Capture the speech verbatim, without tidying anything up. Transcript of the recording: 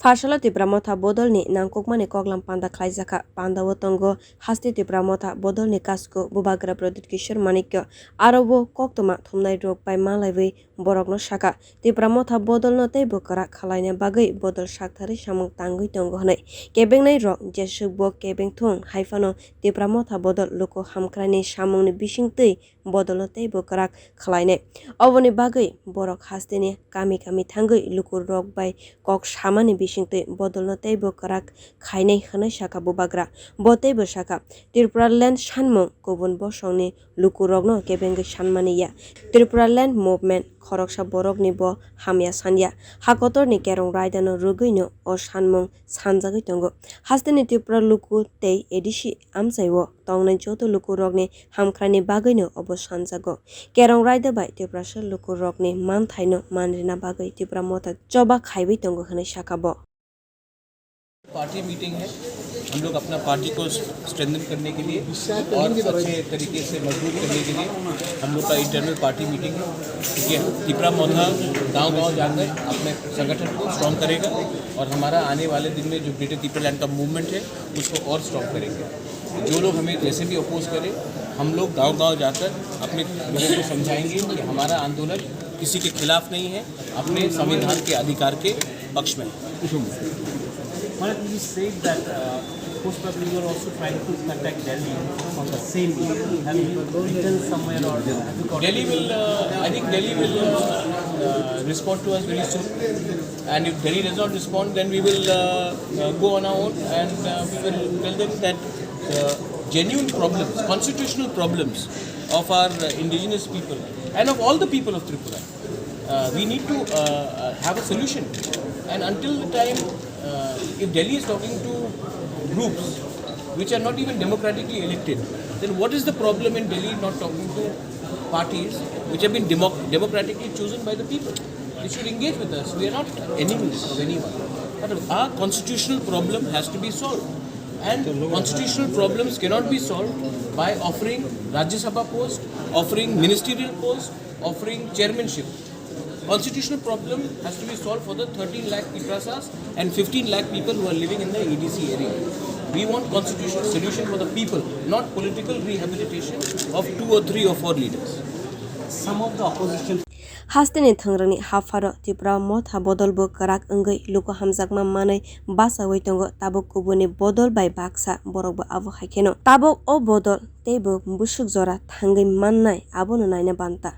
Pharsalo Tipra Motha bodolni nangkukmani koklam panda khlaijakha. Pandao tongo haste Tipra Motha bodolni kasku Bubagra Pradyut Kishore Manikya. Aro bo koktwma thumnai rok bai malaiwi borokno sakha, Tipra Motha bodolno teibo kwrak khwlaina bagwi bodol saktharwi samung tangwi tongo hwnwi. Kebengnai rok jeswk bo kebeng thung hai phano Tipra Motha bodol luku hamkraini samungni bisingtwi bodolno teibo kwrak khwlainai. Oboni bagwi borok hasteni kami kami thangwi lukurok bai kok samani bisingtwi bodolno teibo kwrak khainai hwnwi sakha Bubagra. Bo teibo sakha, Tripura Land sanmung kubun bosongni lukurokno kebengwi sanmani ya. Tripura Land Movement khoroksa borokni bo hamya sanya. Hakotorni kerong raidano rwgwino o sanmung sanjagwi tongo. Hasteni Tripura luku tei A D C amchaio tongnai joto lukurokni hamkraini bagwino obo sanjago. Kerong raida bai Tiprasa lukurokni manthaino manrina bagwi Tipra Motha choba khaiwi tongo hwnwi sakha bo. Party meeting है। हम लोग अपना पार्टी को स्ट्रेंथन करने के लिए और अच्छे तरीके से मजबूत करने के लिए हम लोग का इंटरनल पार्टी मीटिंग है। क्योंकि तिपरा मोथा गांव गांव जाकर अपने संगठन को स्ट्रॉन्ग करेगा और हमारा आने वाले दिन में जो ग्रेटर तिपरा लैंड का मूवमेंट है, उसको और स्ट्रॉन्ग करेंगे। जो लोग हमें जैसे भी अपोज करें, हम लोग गांव गांव जाकर अपने लोगों को समझाएंगे कि हमारा आंदोलन किसी के खिलाफ नहीं है, अपने संविधान के अधिकार के पक्ष में है। Maharaj, you said that uh, Pushpa, you are also trying to contact Delhi on the same issue. Have you written somewhere or have you got Delhi will, uh, I think Delhi will uh, uh, respond to us very soon. And if Delhi does not respond, then we will uh, uh, go on our own and uh, we will tell them that the genuine problems, constitutional problems of our uh, indigenous people and of all the people of Tripura, uh, we need to uh, uh, have a solution. And until the time, uh, if Delhi is talking to groups which are not even democratically elected, then what is the problem in Delhi not talking to parties which have been democ- democratically chosen by the people? They should engage with us. We are not enemies of anyone. But our constitutional problem has to be solved. And constitutional problems cannot be solved by offering Rajya Sabha post, offering ministerial post, offering chairmanship. Constitutional problem has to be solved for the thirteen lakh Tiprasas and fifteen lakh people who are living in the A D C area. We want constitutional solution for the people, not political rehabilitation of two or three or four leaders. Some of the opposition Hasteni thwngrwngni hapharo Tipra Motha bodol bo kwrak wngwi luku hamjakma manwi bachaui tongo, tabuk kubuni bodol bai baksa borok bo abo hai kheno. Tabuk o bodol teibo busuk jora thangwi mannai abono naina banta.